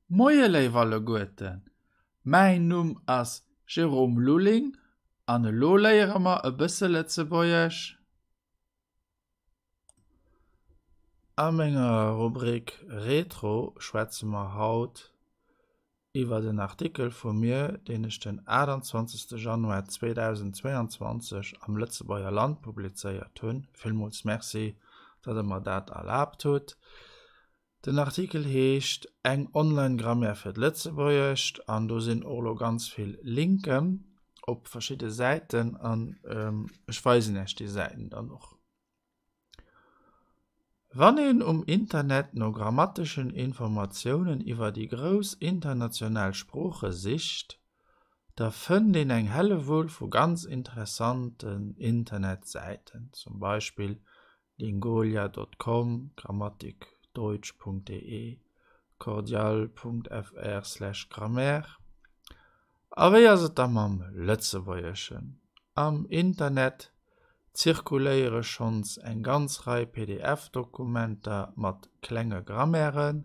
Moie léif alleguerten, mäin Numm ass Jérôme Lulling an elo léiere mer e bësse Lëtzebuergesch. A menger Rubrik Retro schwätze mer haut iwwert en Artikel vu mir, deen ech den 28 Januar 2022 am Lëtzebuerger Land publizéiert hunn. Villmools Merci, datt der mer dat erlaabt hutt. Den Artikel heescht Eng Online-Grammaire fir d'Lëtzebuergescht an do sinn och elo ganz vill Linken op verschidde Säiten an ech weisen Iech déi Säiten dann och. Wann een um Internet no grammateschen Informatiounen iwwer déi grouss international Sprooche sicht, da fënnt een eng Hellewull vu ganz interessanten Internetsäiten, zum Beispill lingolia dot com, grammatikdeutsch Punkt de, cordial Punkt fr slash grammaire. A wéi ass et da mam Lëtzebuergeschen? Am Internet zirkuléiere schonns eng ganz Rei PDF-Dokumenter mat klenge Grammairen,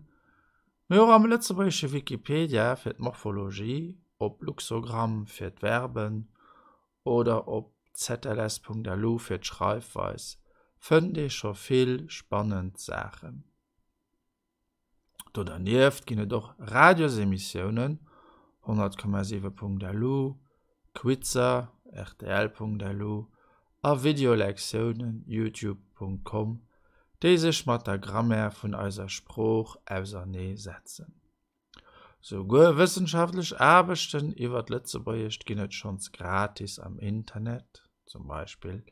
mee och am lëtzebuergesche Wikipedia fir d'Morphologie, op Luxogramm fir d'Verben oder op zls.lu fir d'Schreifweis fënnt ee scho vill spannend Saachen. Do dernieft ginn et och Radiosémissiounen, 100,7.lu, Quizer, rtl.lu, a Videolektiounen, youtube.com, déi sech mat der Grammaire vun eiser Sprooch ausernee setzen. Souguer wëssenschaftlech Aarbechten iwwer d'Lëtzebuergescht ginn et schonns gratis am Internet, zum Beispill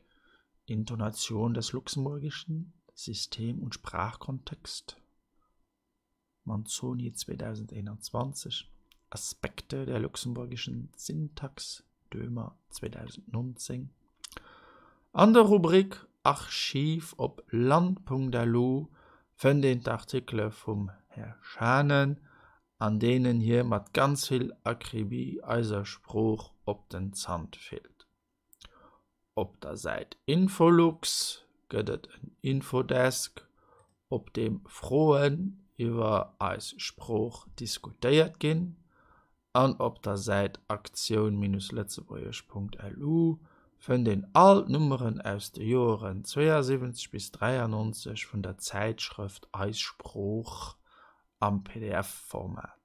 Intonation des Luxemburgischen, System und Sprachkontext, Manzoni 2021, Aspekte der luxemburgischen Syntax, Döhmer 2019. An der Rubrik Archiv op land.lu fënnt een d'Artikele vum Här Schanen, an deenen hie mat ganz vill Akribie eiser Sprooch op den Zant fillt. Op der Säit Infolux gëtt et en Infodesk, op deem Froen iwwer eis Sprooch diskutéiert ginn an op der Säit aktioun-lëtzebuergesch.lu fënnt een all d'Nummeren aus de Joeren 72 bis 93 vun der Zäitschrëft Eis Sprooch am PDF-Format.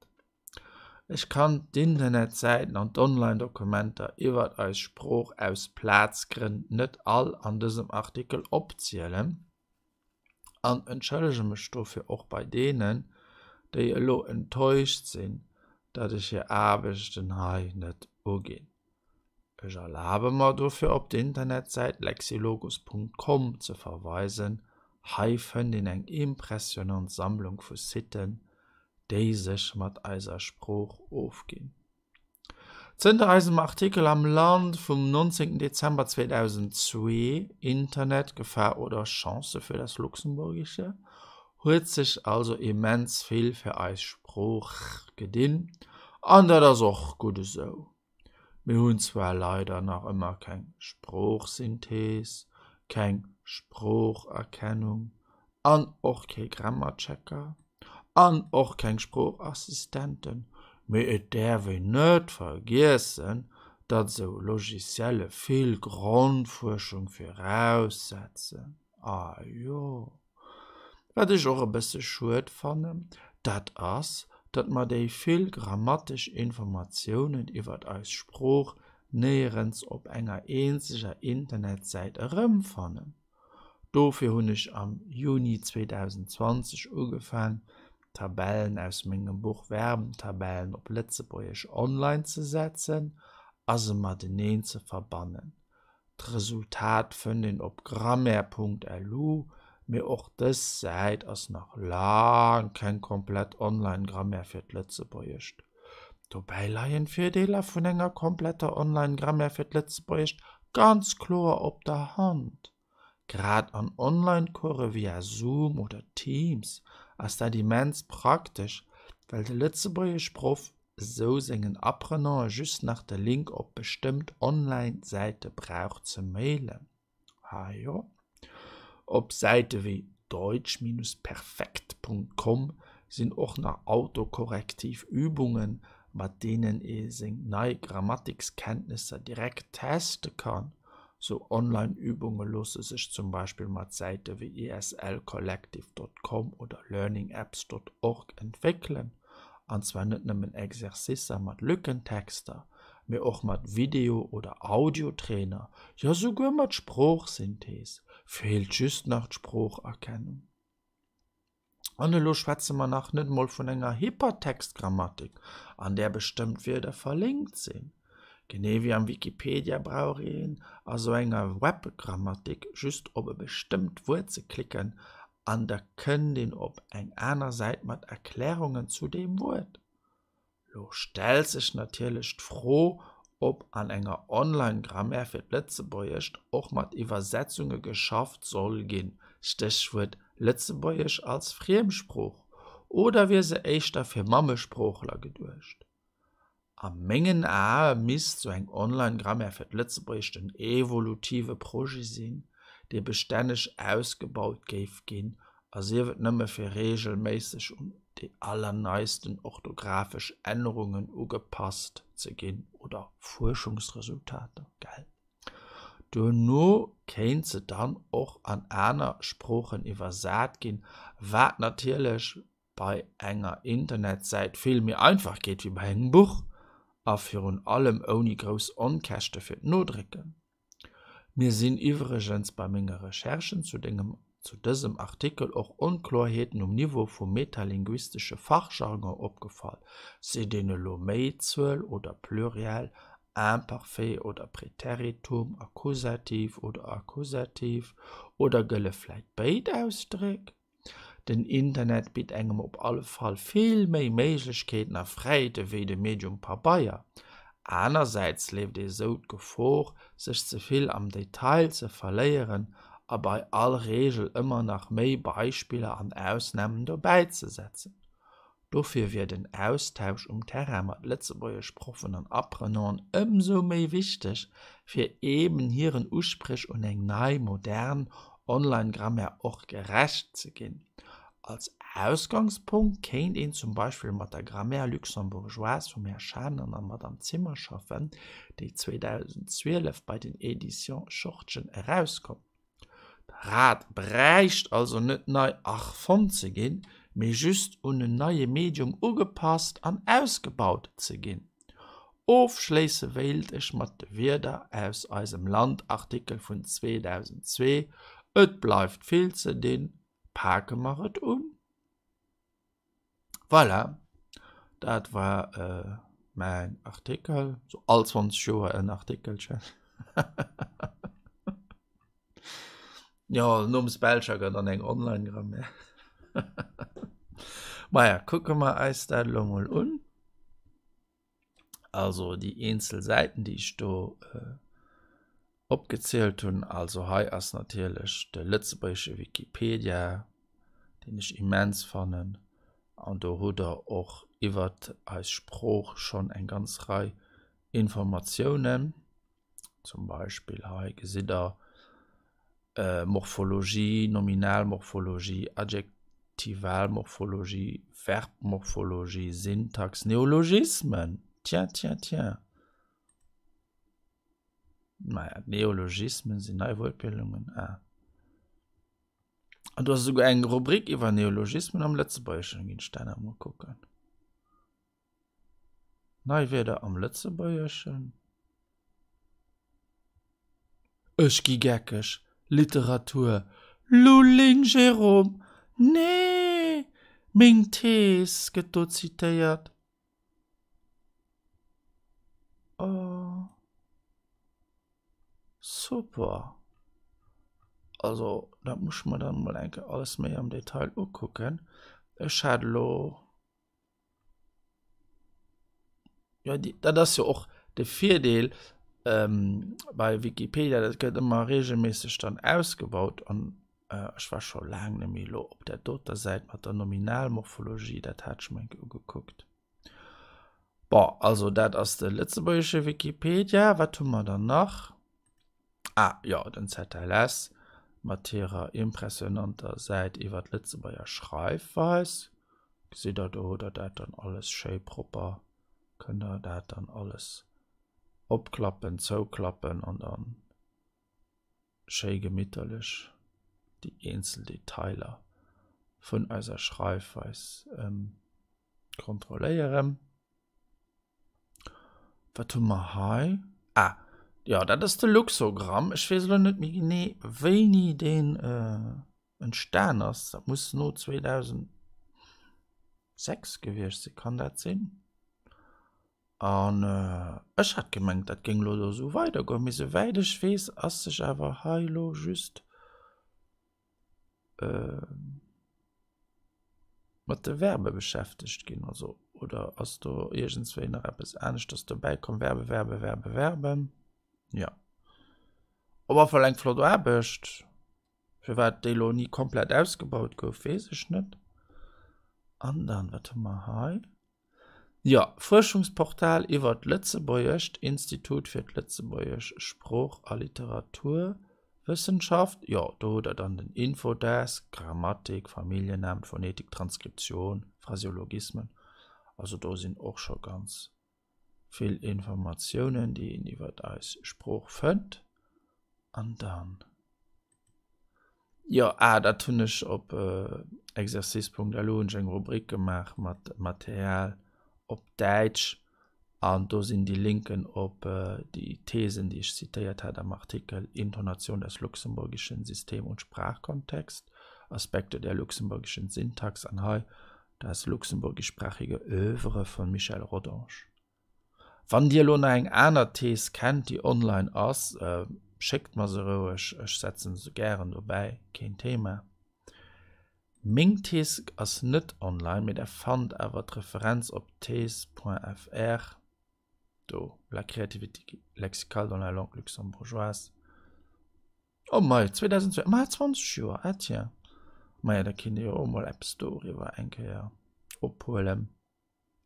Ech kann d'Internetsäiten an d'Online-Dokumenter iwwert eis Sprooch aus Plazgrënn net all an dësem Artikel opzielen. An entschëllege mech dofir och bei deenen, déi elo enttäuscht sinn, datt ech hir Aarbechten hei net uginn. Ech erlabe mer dofir op d'Internetsäit lexilogos.com ze verweisen, hei fënnt een eng impressionant Sammlung vu Siten, déi sech mat eiser Sprooch ofginn. Zënter eisem Artikel am Land vum 19 Dezember 2002, Internet, Gefahr oder Chance für das Luxemburgische? huet sech also immens vill fir eis Sprooch gedinn, an dat ass och gutt esou. Mir hunn zwar leider nach ëmmer keng Sproochsynthees, keng Sproocherkennung an och kee Grammarchecker an och keng Sproochassistenten, mee et däerf een net vergiessen, datt esou Logicielle vill Grondfuerschung viraussetzen. Ah jo. Wat ech och e bësse schued fannen, dat ass, datt mer déi vill grammatesch Informatiounen iwwert eis Sprooch néierens op enger eenzeger Internetsäit erëmfannen. Dofir hunn ech am Juni 2020 ugefaang, d'Tabellen aus mengem Buch Verbentabellen op Lëtzebuergesch online ze setzen a se mateneen ze verbannen. D'Resultat fënnt een op grammaire.lu, mee och dës Säit ass nach laang keng komplett Online-Grammaire fir d'Lëtzebuergescht. Dobäi leien d'Virdeeler vun enger kompletter Online-Grammaire fir d'Lëtzebuergescht ganz kloer op der Hand. Grad an Online-Course via Zoom oder Teams ass dat immens praktesch, well de Lëtzebuergeschproff esou sengen Apprenanten just nach de Link op bestëmmt Online-Säite brauch ze mailen. Ah jo. Op Säite wéi deutsch-perfekt.com. sinn och nach autokorrektiv Übungen, mat deenen ee seng nei Grammatikskenntnisser direkt teste kann. Sou Online-Übunge loosse sech zum Beispill mat Säite wéi eslcollective.com oder learningapps.org entwéckelen, an zwar net nëmmen Exercicer mat Lückentexter, mee och mat Video oder Audiotrainer, jo souguer mat Sproochsynthees, feelt just nach d'Sproocherkennung. An elo schwätze mer nach net mol vun enger Hypertextgrammatik, an där bestëmmt Wierder verlinkt sinn. Genee wéi am Wikipedia brauch een a sou enger Webgrammatik just op e bestëmmt Wuert ze klicken an da kënnt een op eng aner Säit mat Erklärungen zu deem Wuert. Lo stellt sech natierlech d'Fro, ob an enger Online-Grammaire fir d'Lëtzebuergescht och mat Iwwersetzunge geschafft soll ginn, Stéchwuert Lëtzebuergesch als Friemsprooch, oder wier se éischter fir Mammesproochler geduecht? A mengen Ae misst sou eng Online-Grammaire fir d'Lëtzebuergescht en evolutive Projet sinn, dee bestänneg ausgebaut géif ginn a sief et nëmme fir reegelméisseg un déi allerneisten orthographesch Ännerungen ugepasst ze ginn oder Fuerschungsresultater, gell? Duerno kéint se dann och an aner Sproochen iwwersat ginn, wat natierlech bei enger Internetsäit vill méi einfach geet wéi bei engem Buch a virun allem ouni grouss Onkäschte fir d'Nodrécken. Mir sinn iwwregens bei menge Recherchen zu dengem zu dësem Artikel och Onkloerheeten um Niveau vum metalinguistesche Fachjargon opgefall, seet een elo Méizuel oder Pluriel, Imparfait oder Präteritum, Akkusativ oder Akkusativ, oder gëlle vläit béid Ausdréck? Den Internet bitt engem op alle Fall vill méi Méiglechkeeten a Fräiheete wéi de Medium Pabeier. Anersäits leeft ee sou d'Gefor, sech ze vill am Detail ze verléieren a bei all Reegel ëmmer nach méi Beispiller an Ausnamen dobäi ze setzen. Dofir wier den Austausch um Terrain mat Lëtzebuergeschproffen an Apprenanten ëmsou méi wichteg, fir eeben hiren Uspréch un eng nei, modern Online-Grammaire och gerecht ze ginn. Als Ausgangspunkt kéint een zum Beispill mat der Grammaire luxembourgeoise vum Här Schanen a Madame Zimmer schaffen, déi 2012 bei den Éditions Schortgen erauskomm. D'Rad bräicht also net nei erfonnt ze ginn, mee just un en neie Medium ugepasst an ausgebaut ze ginn. Ofschléisse wéilt ech mat de Wierder aus eisem Land-Artikel vun 2002, Et bleift vill ze dinn, pake mer et un! Voilà, dat war mäin Artikel. So all 20 Joer en Artikelchen. Jo, nom Spellchecker dann eng Online-Grammaire. Maja, kucke mer eis dat elo mol un. Also déi eenzel Säiten, déi ech do opgezielt hunn. Also hei ass natierlech de lëtzebuergesche Wikipedia, deen ech immens fannen. An do hutt der och iwwert eis Sprooch schonn eng ganz Rei Informatiounen. Zum Beispill hei gesitt der Morphologie, Nominalmorphologie, Adjektivalmorphologie, Verbmorphologie, Syntax, Neologismen, tiens, tiens, tiens. Naja, Neologismen sinn nei Wuertbildungen, ah. An do ass esouguer eng Rubrik iwwer Neologismen am Lëtzebuergeschen, ginn ech dat nach emol kucken. Nei Wierder am Lëtzebuergeschen? Ech gi geckeg! Literatur, Lulling Jérôme, Nee! Meng Thees gëtt do zitéiert. Oh. Super! Also dat muss ech mer dann emol eng Kéier alles méi am Detail ukucken. Ech hat elo. Ja, die, dat ass jo och de Virdeel ähm, bei Wikipedia, dat gëtt ëmmer regelméisseg dann ausgebaut an äh, ech war scho laang net méi elo op där doter Säit mat der Nominalmorphologie, dat hat ech mer eng Kéier ugekuckt. Bon, also dat ass de lëtzebuergesche Wikipedia. Wat hu mer dann nach? Ah jo, den ZLS mat hirer impressionanter Säit iwwer d'Lëtzebuerger Schreifweis. Gesitt der, do hutt der dat dann alles schéi propper, kënnt der dat dann alles opklappen, zouklappen an dann schéi gemitterlech déi eenzel Detailer vun eiser Schreifweis kontrolléieren. Wat hu mer hei? Ah, jo, dat ass de Luxogramm. Ech weess elo net méi genee, wéini deen entstan ass. Dat muss no 2006 gewiescht sinn, kann dat sinn? An ech hat gemengt, dat géing elo do esou weidergoen, mee souwäit ech weess, ass sech awer hei elo just mat de Verbe beschäftegt ginn. Also, oder ass do iergendswéi nach eppes aneschters dobäi komm? Verbe, Verbe, Verbe, Verben. Jo. Op alle Fall eng flott Aarbecht. Firwat déi elo ni komplett ausgebaut gouf, weess ech net. An dann, wat hu mer hei? Jo, Fuerschungsportal iwwer d'Lëtzebuergescht, Institut fir d'lëtzebuergesch Sprooch a Literaturwëssenschaft. Jo, do hutt der dann den Infodesk, Grammatik, Familljennamen, Phonetik, Transkription, Phraseologismen. Also do sinn och scho ganz vill Informatiounen, déi een iwwer eis Sprooch fënnt. An dann, jo, ah, dat hunn ech op exercice.lu hunn ech eng Rubrik gemaach mat Material op Däitsch an do sinn déi Linken op déi Thesen, déi ech zitéiert hat am Artikel Intonation des luxemburgischen System und Sprachkontext, Aspekte der luxemburgischen Syntax an hei Das luxemburgischsprachige Oeuvre von Michel Rodange. Wann Dir elo nach eng aner Thees kennt, déi online ass, schéckt mer se roueg, ech setzen se gären dobäi, keen Thema. Meng Thees ass net online, mee der fannt awer d'Referenz op these.fr, do, La créativité lexicale dans la langue luxembourgeoise. Oh mei, 2002, ma 20 Joer, ah tiens. Maja, da kinnt ee jo och mol eppes doriwwer eng Kéier ophuelen.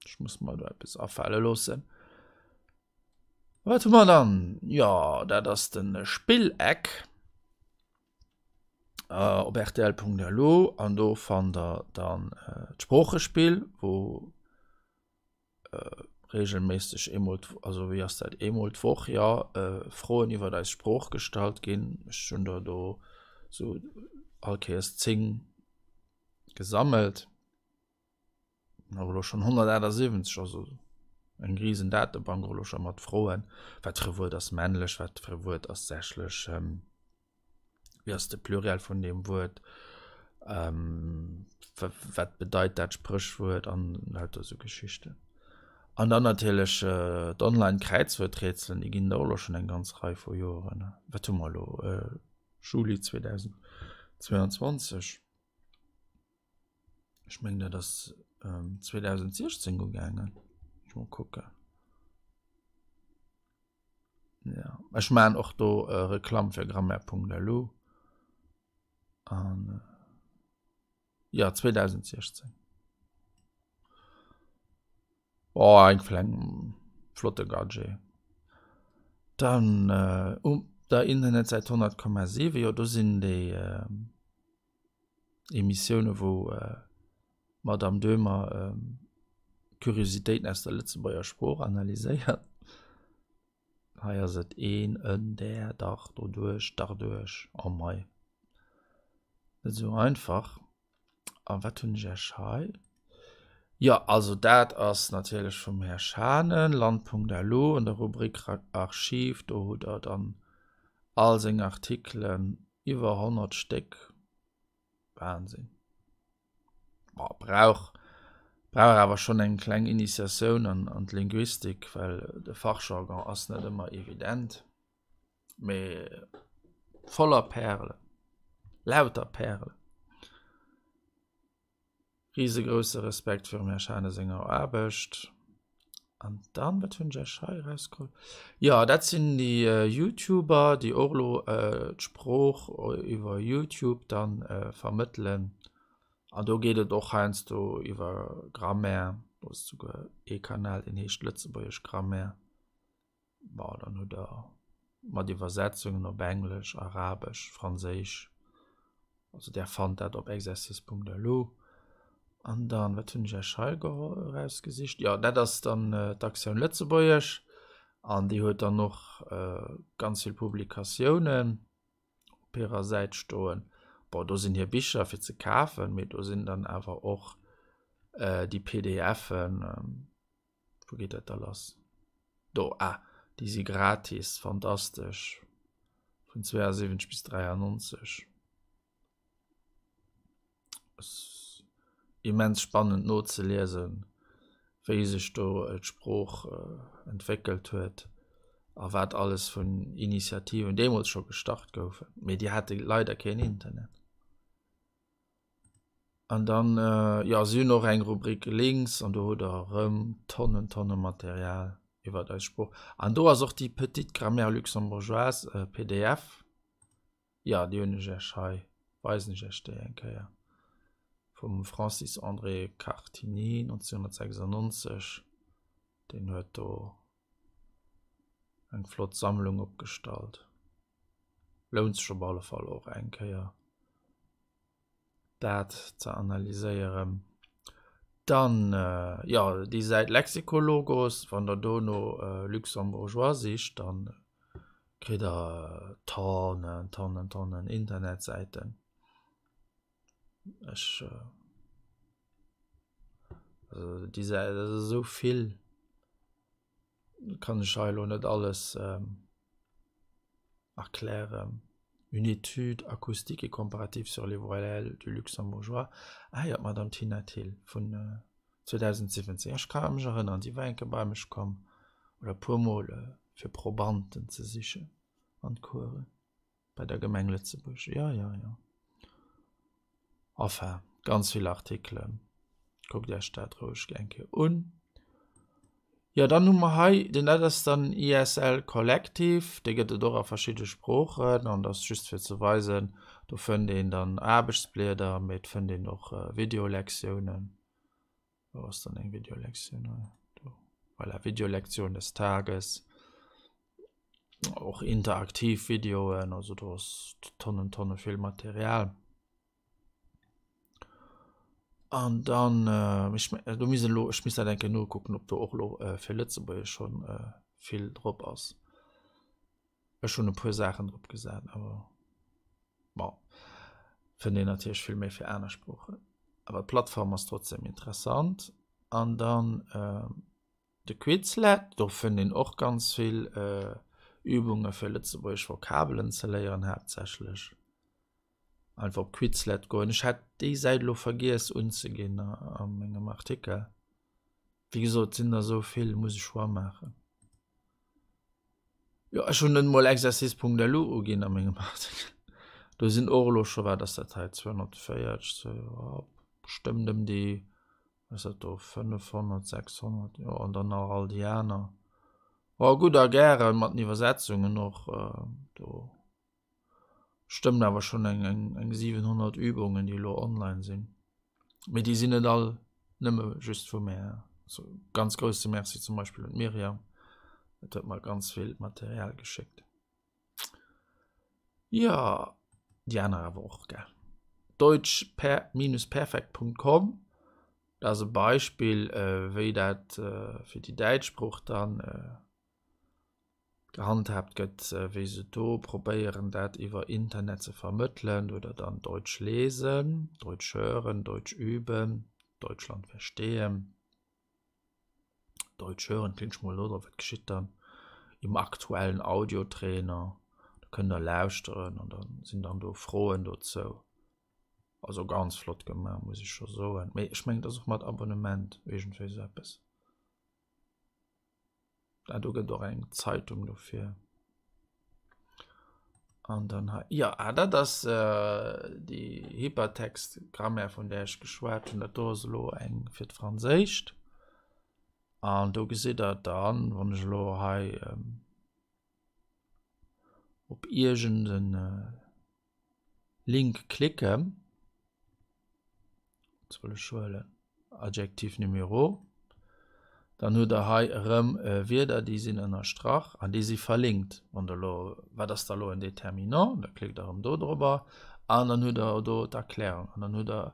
Ech muss mer do eppes afale loossen. Wat hu mer dann? Jo, dat ass de Spilleck op rtl.lu an do fannt der dann d'Sproochespill, wou regelméisseg eemol, also wéi ass dat, eemol d'Woch, jo, Froen iwwer eis Sprooch gestallt ginn. Ech hunn der do sou all Kéiers 10 gesammelt. Awer elo schonn 178, also eng risen Datebank och elo scho mat Froen. Wat fir e Wuert ass männlech, wat fir e Wuert ass sächlech? Wéi ass de Pluriel vun deem Wuert? Wat bedeit dat Spréchwuert? An lauter esou Geschichten. An dann natierlech d'Online-Kräizwuerträtselen, déi ginn et och elo schonn eng ganz Rei vu Joren. Wat hu mer elo? Juli 2022. Ech mengen, dat ass 2016 ugaangen. Ech mol kucken. Ja, ech maan och do Reklamm fir Grammaire.lu an ja 2016. Oh, eng kleng flotte Gadget. Dann äh, um der Internetsäit 100,7, jo do sinn déi äh, Emissioune wou äh, d'Madame Döhmer äh, Kuriositéiten aus der Lëtzebuerger Sprooch analyséiert. Hei ass et een, en, där, dach, doduerch, darduerch, oh mei. Net esou einfach. A wat hunn ech Iech hei? Jo, also dat ass natierlech vum Här Schanen, Land.lu an der Rubrik Archiv. Do hutt Der dann all seng Artikelen, iwwer 100 Stéck. Wahnsinn. Boah, brauch brauch awer schonn eng kleng Initiatioun an an d'Linguistik, well de Fachjargon ass net ëmmer evident, mee voller Pärelen, lauter Pärelen. Risegrousse Respekt virum Här Schane senger Aarbecht. An dann, wat hunn ech Iech hei erausgeholl? Jo, dat sinn déi Youtuber, déi och elo d'Sprooch iwwer Youtube dann vermëttelen. An do geet et och heiansdo iwwer Grammaire. Do ass souguer ee Kanal, deen heescht Lëtzebuergesch Grammaire. Bon, dann hutt Der mat Iwwersetzungen op Englesch, Arabesch, Franséisch. Also där fannt dat op exercice.lu. An dann, wat hunn ech Iech hei erausgesicht? Jo, dat ass dann d'Aktioun Lëtzebuergesch an déi huet dann och ganz vill Publikatiounen op hirer Säit stoen. Bon, do sinn hir Bicher fir ze kafen, mee do sinn dann awer och déi PDFen. Wou geet dat da lass? Do, ah, déi si gratis, fantastesch, vun 72 bis 93. Ass immens spannend nozeliesen, wéi sech do d'Sprooch entwéckelt huet a wat alles vun Initiativen deemools scho gestart goufen. Mee déi hate leider keen Internet. An dann, jo, si hunn och eng Rubrik Links an do hutt der erëm Tonnen, Tonne Material iwwert eis Sprooch. An do ass och déi Petite grammaire luxembourgeoise, pdf. Jo, déi hunn ech Iech hei, weisen ech Iech déi eng Kéier, vum Francis-André Cartigny, 1996, deen huet do eng flott Sammlung opgestallt. Lount sech op alle Fall och eng Kéier dat ze analyséieren. Dann, jo, déi Säit Lexicologos, wann der do no Luxembourgeois sicht, dann kritt der Tonnen, Tonnen, Tonnen Internetsäiten. Ech, also déi Säit, dat ass esou vill, kann ech hei elo net alles erklären. Une étude acoustique et comparative sur les voyelles du luxembourgeois. Ah jo, d'Madame Tina Thill vun 2017. Ech ka mech erënneren, si war eng Kéier bei mech komm oder e puermol fir Probanten ze sichen an d'Coursen. Bei der Gemeng Lëtzebuerg, jo, jo, jo. Enfin, ganz vill Artikelen. Kuckt Iech dat roueg eng Kéier un. Jo, dann hu mer hei, den dat ass dann ISL Collective, dee gëtt et och a verschidde Sproochen an dat ass just fir ze weisen, do fënnt een dann Aarbechtsblieder, mee et fënnt een och Videolektiounen. Wou ass dann eng Videolektioun? Do. Voilà, Videolektion des Tages. Och interaktiv Videoen, also do ass Tonnen, Tonne vill Material. An dann, äh, ech, do misst elo, ech misst dat eng Kéier nokucken, ob do och elo äh, fir Lëtzebuergesch schonn äh, vill drop ass. Ech hunn e puer Saachen drop gesat, awer bon, fënnt een natierlech vill méi fir aner Sproochen. Awer d'Plattform ass trotzdem interessant. An dann äh, de Quizlet, do fënnt een och ganz vill äh, Übunge fir lëtzebuergesch Vokabelen ze léieren haaptsächlech. Einfach op Quizlet goen. Ech hat déi Säit elo vergiess unzeginn a mengem Artikel. Wéi gesot, sinn der esou vill, muss ech Choix maachen. Jo, ech hunn net mol exercice.lu uginn a mengem Artikel. Do sinn och elo scho, wat ass dat hei, 240, jo, bestëmmt ëm déi, wat ass dat do, 500, 600, jo, an dann nach all déi aner. Oh, gutt a gären, mat den Iwwersetzungen och, do Stëmmt awer schon eng, eng, eng 700 Übungen, déi elo online sinn. Mee déi sinn net all nëmme just vu mär. Also ganz grousse Merci zum Beispill un d'Myriam, dat huet mer ganz vill Material geschéckt. Jo, déi aner awer och, gell. Deutsch-perfekt.com, dat ass e Beispill, wéi dat fir déi däitsch Sprooch dann gehandhaabt gëtt, wéi se do probéieren dat iwwer Internet ze vermëttelen oder dann Deutsch lesen, Deutsch hören, Deutsch üben, Deutschland verstehen, Deutsch hören, klickt ech mol elo drop, wat geschitt dann? Im aktuellen Audiotrainer, da kënnt der lauschteren an da sinn dann do Froen dozou. Also ganz flott gemaach, muss ech scho soen. Mee ech mengen, et ass och mat Abonnement, iergendwéi esou eppes. Ah, do gëtt och eng Zeitung dofir. An dann hei, ja, ah, dat ass äh, déi Hypertext-Grammaire, vun där ech geschwat hunn. Dat do ass elo eng fir d'Franséischt. An do gesitt der dann, wann ech elo hei ähm, op iergenden äh, Link klicken, soll ech huelen, Adjektiv Numéro, dann hutt der hei erëm Wierder, déi sinn ënnerstrach an déi si verlinkt. Wann der elo, wat ass da elo en Déterminant, da klickt der erëm do drobber an dann hutt der do d'Erklärung an dann hutt der.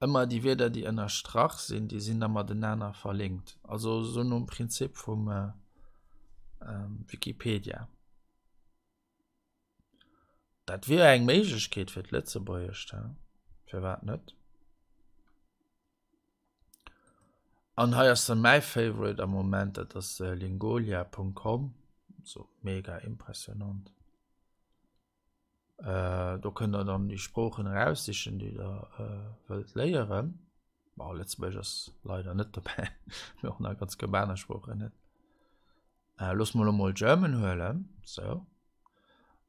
Ëmmer déi Wierder, déi ënnerstrach sinn, déi sinn da matenaner verlinkt. Also esou nom Prinzip vum Wikipedia. Dat wier eng Méiglechkeet fir d'Lëtzebuergescht, he? Firwat net? An hei ass dann mäi Favorite am Moment, dat ass lingolia.com, so mega impressionant. Do kënnt der dann déi Sproochen eraussichen, déi der wëllt léieren. Bon, Lëtzebuergesch ass leider net dobäi, mee och nach ganz vill aner Sproochen net. Loosse mer elo mol German huelen, sou.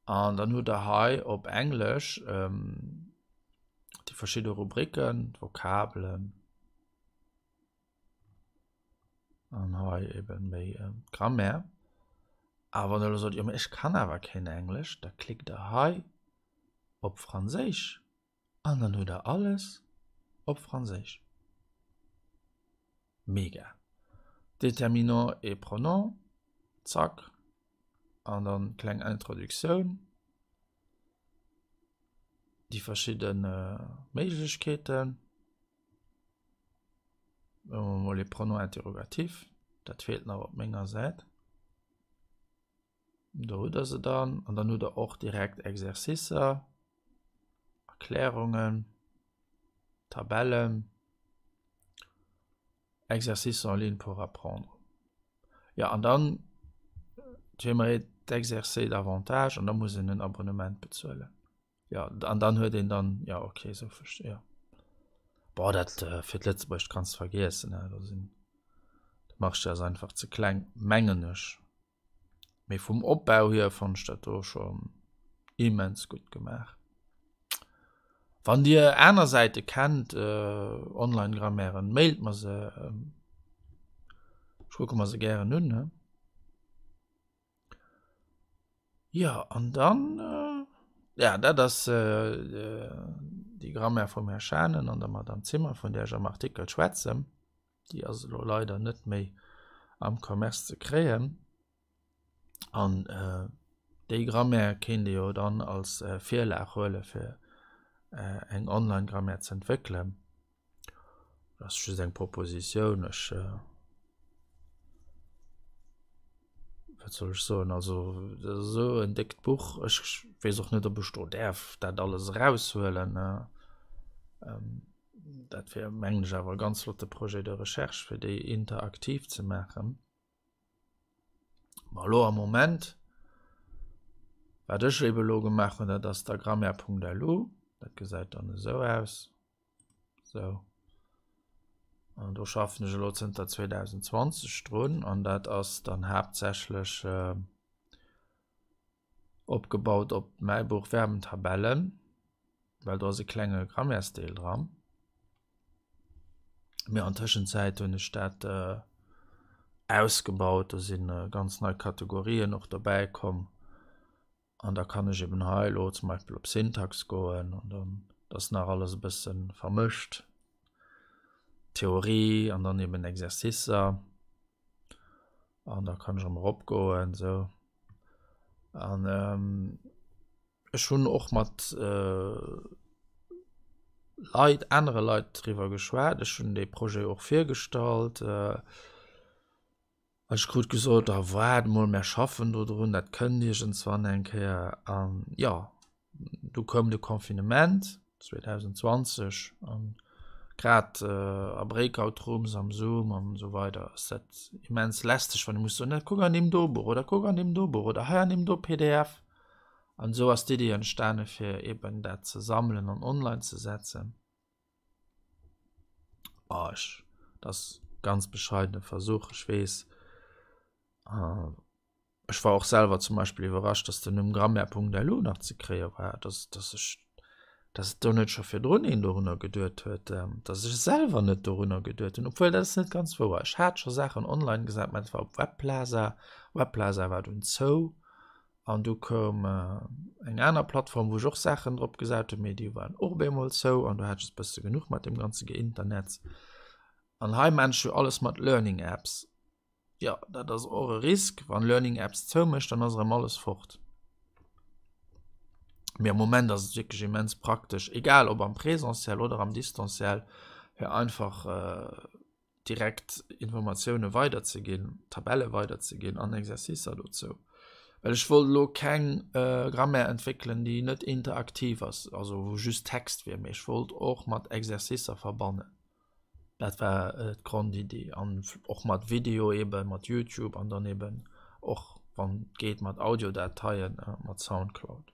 An dann hutt der hei op Englesch déi verschidde Rubriken, d'Vokabelen. An hei eben méi d'Grammaire. A wann der elo sot, jo mee ech kann awer keen Englesch, da klickt der hei op Franséisch an dann hutt der alles op Franséisch. Mega! Déterminant et pronom, zack, an dann kleng Introduktioun, déi verschidde Méiglechkeeten. Mol les pronoms interrogatifs, dat feelt nach op menger Säit. Do hutt der se dann an dann hutt der och direkt Exercicer, Erklärungen, Tabellen, Exercices en ligne pour apprendre. Jo an dann j'aimerais t'exercer davantage an da muss een en Abonnement bezuelen. Ja, an dann huet een dann, ja, okay, so verstehe, ja. Boah, dat äh, fir d'Lëtzebuerg kanns vergiessen, ne? Da sinn d'Marge ass einfach ze kleng, mengen ech. Mee vum Opbau hier fand ech dat do schon immens gutt gemaach. Wann Dir aner Säite kennt, äh, Online-Grammären, mailt mer se. Ähm, ech kucke mer se gären un, ne? Jo, an dann, ja, dat ass déi Grammaire vum Här Schanen an der Madame Zimmer, vun där ech am Artikel schwätzen. Déi ass elo leider net méi am Commerce ze kréien. An déi Grammaire kéint ee jo dann als Virlag huele fir eng Online-Grammaire ze entwéckelen. Dat ass just eng Propositioun. Ech, wat soll ech soen, also dat ass esou en déckt Buch, ech weess och net, ob ech do däerf dat alles eraushuelen. Dat wär, mengen ech, awer e ganz flotte Projet de recherche, fir déi interaktiv ze maachen. Ma elo am Moment, wat ech ebe elo gemaach hunn, dat ass da grammaire.lu, dat gesäit dann esou aus. Sou. An do schaffen ech elo zënter 2020 drun an dat ass dann haaptsächlech äh, opgebaut op mäi Buch Verbentabellen, well do ass e klenge Grammaires-Deel dran. Mee an Tëschenzäit hunn ech dat äh, ausgebaut, do sinn äh, ganz nei Kategorien och dobäi komm. An da kann ech eben hei elo zum Beispill op Syntax goen an dann ass nach alles e bësse vermëscht. Theorie an dann eben Exercicer. An da kann ech erëm eropgoen esou. An ech hunn och mat Leit, anere Leit driwwer geschwat. Ech hunn dee Projet och virgestallt. Ech krut gesot, ah waart mol, mär schaffen do drun, dat kënnt iergendswann eng Kéier. An jo, du koum de Confinement 2020 an grad a Breakout Rooms am Zoom an esou weider ass dat immens lästeg, wann ee muss soen, kuck an deem do Buch oder kuck an deem do Buch oder hei an deem do PDF. An esou ass d'Iddi entstane fir eben dat ze sammelen an online ze setzen. Oh, ech, dat ass ganz bescheidene Versuch, ech weess. Äh, ech war och selwer zum Beispill iwwerrascht, dass den Numm Grammaire.lu nach ze kréie war, dass, dass ech, dass do net scho virdrun een dorunner geduet huet, ähm, dass ech selwer net dorunner geduet hunn, obwuel dat ass net ganz wouer. Ech hat scho Saachen online gesat, mä dat war op Webplaza. Webplaza war dunn zou. An du koum eng aner Plattform, wou ech och Saachen drop gesat hunn, mee déi waren och op eemol zou an du hat ech e bësse genuch mat deem ganze Geinternets. An hei maan ech jo alles mat Learning Apps. Jo, dat ass och e Risk, wann Learning Apps zoumécht, dann ass erëm alles fort. Mee am Moment ass et wierklech immens praktesch, egal ob am Présentiel oder am Distanciel, fir einfach direkt Informatioune weiderzeginn, Tabelle weiderzeginn an Exercicer dozou. Well ech wollt elo keng Grammaire entwéckelen, déi net interaktiv ass, also wou just Text wier, mee ech wollt och mat Exercicer verbannen. Dat war d'Grondiddi an och mat Video eben, mat Youtube an dann eben och wann et geet mat Audiodateien, mat Soundcloud.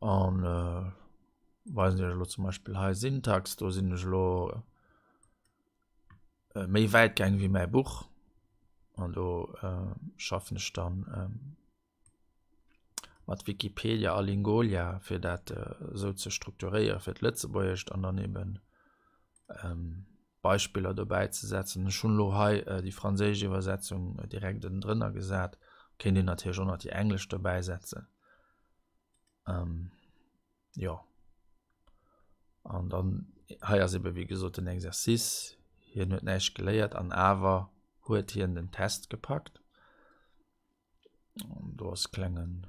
An weisen Iech elo zum Beispill hei Syntax, do sinn ech elo méi wäit gaang wéi mäi Buch an do schaffen ech dann mat Wikipedia a Lingolia fir dat esou ze strukturéiere fir d'Lëtzebuergescht an dann eben Beispiller dobäi ze setzen. Ech hunn elo hei déi franséisch Iwwersetzung direkt ënnendrënner gesat. Kéint een natierlech och nach déi englesch dobäi setzen. Jo. An dann hei ass ebe wéi gesot den Exercice. Hien huet näischt geléiert an awer huet hien den Test gepackt. Do ass klengen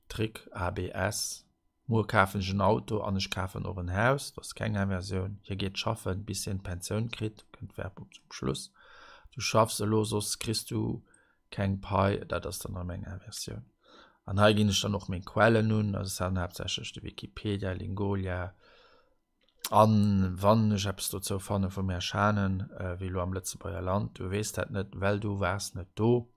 Trick, ABS, Muer kafen ech en Auto an ech kafen och en Haus, do ass keng Inversioun. Hie geet schaffen bis hien d'Pensioun kritt, kënnt Verb op zum Schluss. Du schaffs elo, soss kriss du keng Pai, dat ass dann erëm eng Inversioun. An hei ginn ech dann och meng Quellen un, dat ass dann haaptsächlech de Wikipedia, Lingolia, An wann ech eppes dozou fanne vum Här Schanen, wéi elo am Lëtzebuerger Land, du weess dat net, well du waars net do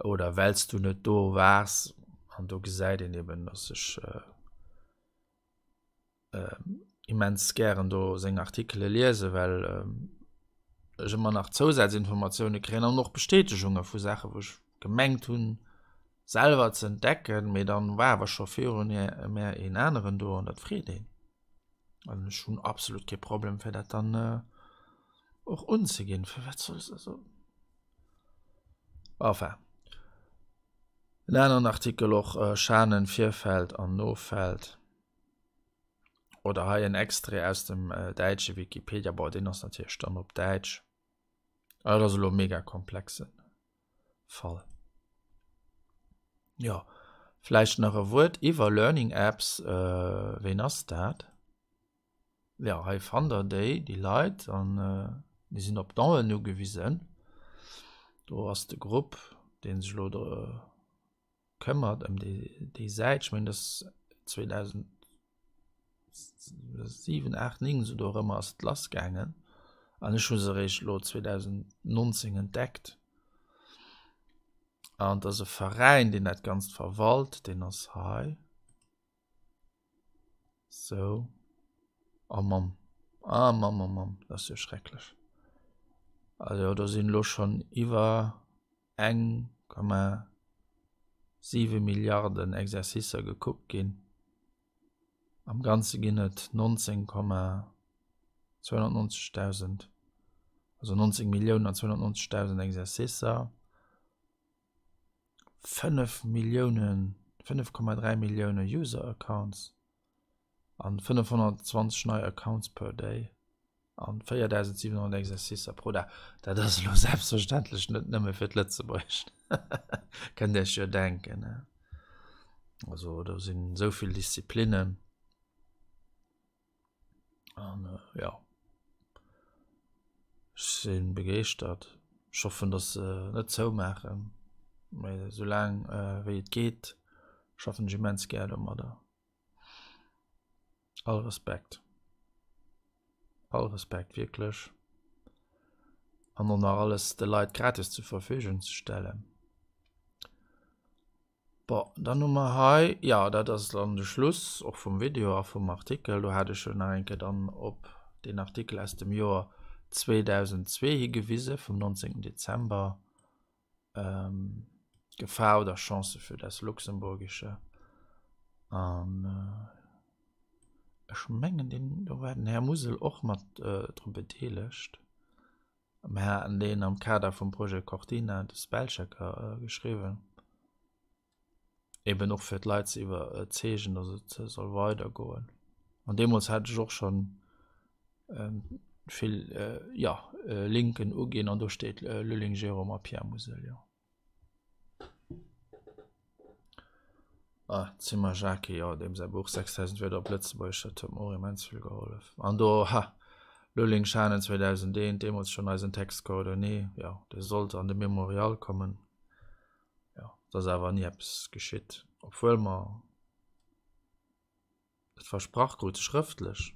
oder well s du net do waars. An do gesäit een eben, datt ech immens gären do seng Artikele liesen, well ech ëmmer nach Zousazinformatioune kréien an och Bestätegunge vu Saache wou ech gemengt hunn, selwer ze entdecken, mee dann war awer scho virun mär een aneren do an dat freet een. An ech hunn absolut kee Problem fir dat dann och unzeginn. Firwat soll ech also enfin. En aneren Artikel och Schanen, Virfeld an Nofeld. Oder hei en Extrait aus dem däitsche Wikipedia, bon deen ass natierlech dann op Däitsch. Dat ass elo mega komplexen. Fall. Jo, vläicht nach e Wuert iwwer Learning Apps. Ween ass dat? Jo, hei fannt der déi, déi Leit, an déi sinn op Don'en ugewisen. Do ass de Grupp, dee sech elo këmmert ëm déi Säit. Ech mengen, dat ass 2007, 8, 9, esou dorëmmer ass et lassgaangen. An ech hu se eréischt elo 2019 entdeckt. An et ass e Veräin, deen dat Ganzt verwalt, deen ass hei. Sou. Oh Mamm. Ah Mamm, oh Mamm, dat ass jo schrecklech. Also do sinn elo schonn iwwer 1,7 Milliarden Exercicer gekuckt ginn. Am Ganze ginn et 19,290.000, also 19 Milliounen an 290.000 Exercicer. 5 Milliounen, 5,3 Millioune User Accounts an 520 nei Accounts per day an 4.700 Exercicer pro Dag. Dat ass elo selbstverständlech net nëmme fir d'Lëtzebuergescht. Kënnt Iech jo denken. Also do sinn esou vill Disziplinnen. An äh, ja. Ech si begeeschtert. Ech hoffen, dass se net zoumaachen. Mee soulaang äh, wéi et geet, schaffen ech immens gär domadder. All Respekt. All Respekt, wierklech. An och nach alles de Leit gratis zur Verfügung ze stellen. Bon, dann hu mer hei, jo, dat ass dann de Schluss och vum Video a vum Artikel. Do hat ech jo nach eng Kéier dann op deen Artikel aus dem Joer 2002 higewise vum 19. Dezember, Gefahr oder Chance für das Luxemburgische. An ech mengen, deen, do war den Här Musel och mat dru bedeelegt. Mir haten deen am Kader vum Projet Cortina, de Spellchecker, geschriwwen. Eben och fir d'Leit ze iwwerzeegen, datt et soll weidergoen. An deemools hat ech och schonn vill, jo, Linken uginn an do steet Lulling Jérôme a Pierre Musel, jo. Ah, Zimmer Jacques, jo, deem säi Buch 6000 Wierder op Lëtzebuergesch, dat huet mer och immens vill gehollef. An do, ha, Lulling Schanen 2001, deemools schonn eisen Text coordonné, jo, dee sollt an de Memorial kommen. Jo, et ass awer ni eppes geschitt, obwuel mer et versprach krute schrëftlech.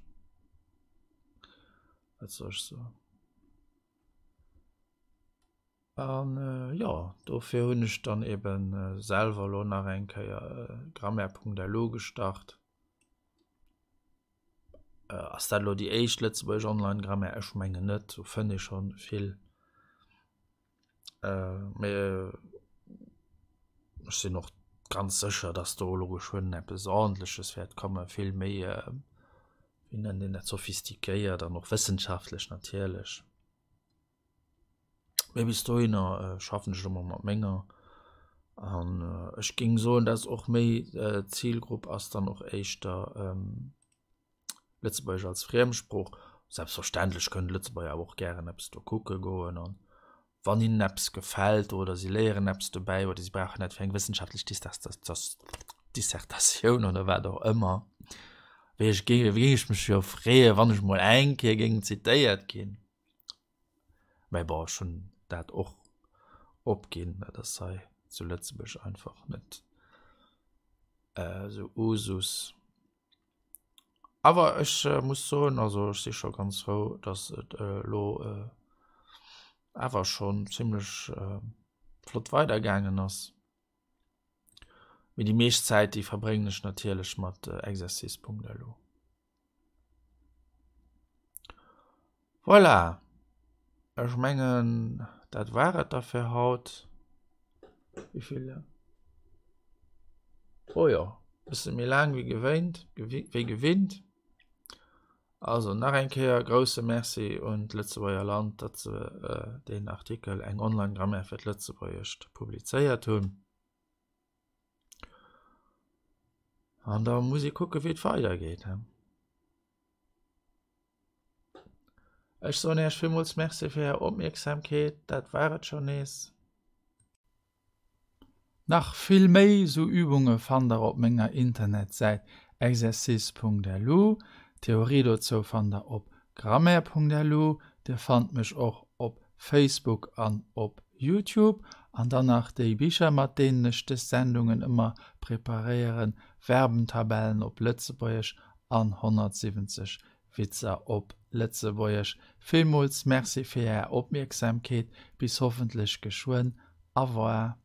Wat soll ech soen? An jo, dofir hunn ech dann eben selwer elo nach eng Kéier Grammaire.lu gestart. Ass dat elo déi éischt lëtzebuergesch Online-Grammaire? Ech mengen net, do fënnt ee schonn vill. Mee ech sinn och ganz sécher, datt do elo geschwënn eppes Ordentleches wäert kommen, vill méi, wéi nennt een dat, sophistiquéiert an och wëssenschaftlech natierlech. Mee bis dohinner schaffen ech elo mol mat menger an ech géing soen, dat ass och méi d'Zilgrupp ass dann och éischter Lëtzebuergesch als Friemsprooch. Selbstverständlech kënnen d'Lëtzebuerger awer och gären eppes do kucke goen an wann hinnen eppes gefält oder si léieren eppes dobäi oder si brauchen dat fir eng wëssenschaftlech Dissertatioun oder wat och ëmmer, wéi ech géing ech mech jo freeën, wann ech mol eng Kéier géing zitéiert ginn. Mä bon, ech hunn dat och opginn, dat ass hei zu Lëtzebuerg einfach net esou Usus. Awer ech muss soen, also ech si scho ganz frou, datt et elo awer schonn zimlech flott weidergaangen ass. Mee déi meescht Zäit, déi verbréngen ech natierlech mat Exercice.lu. Voilà, ech mengen dat war et da fir haut. Wéi vill? Oh jo, bësse méi laang wéi gewéint, wéi gewinnt. Also nach eng Kéier grousse Merci un d'Lëtzebuerger Land, datt se deen Artikel Eng Online-Grammaire fir d'Lëtzebuergescht publizéiert hunn. An da muss ee kucke wéi et weidergeet. Ech soen Iech villmools Merci fir Är Opmierksamkeet. Dat war et schonn nees. Nach vill méi sou Übunge fannt der op menger Internetsäit exercice.lu. D'Theorie dozou fannt der op grammaire.lu. Dir fannt mech och op Facebook an op Youtube. An dann nach déi Bicher mat deenen ech des Sendungen ëmmer preparéieren, Verbentabellen op Lëtzebuergesch an 170 Witzer op Lëtzebuergesch. Villmools Merci fir Är Opmierksamkeet. Bis hoffentlech geschwënn. Au revoir.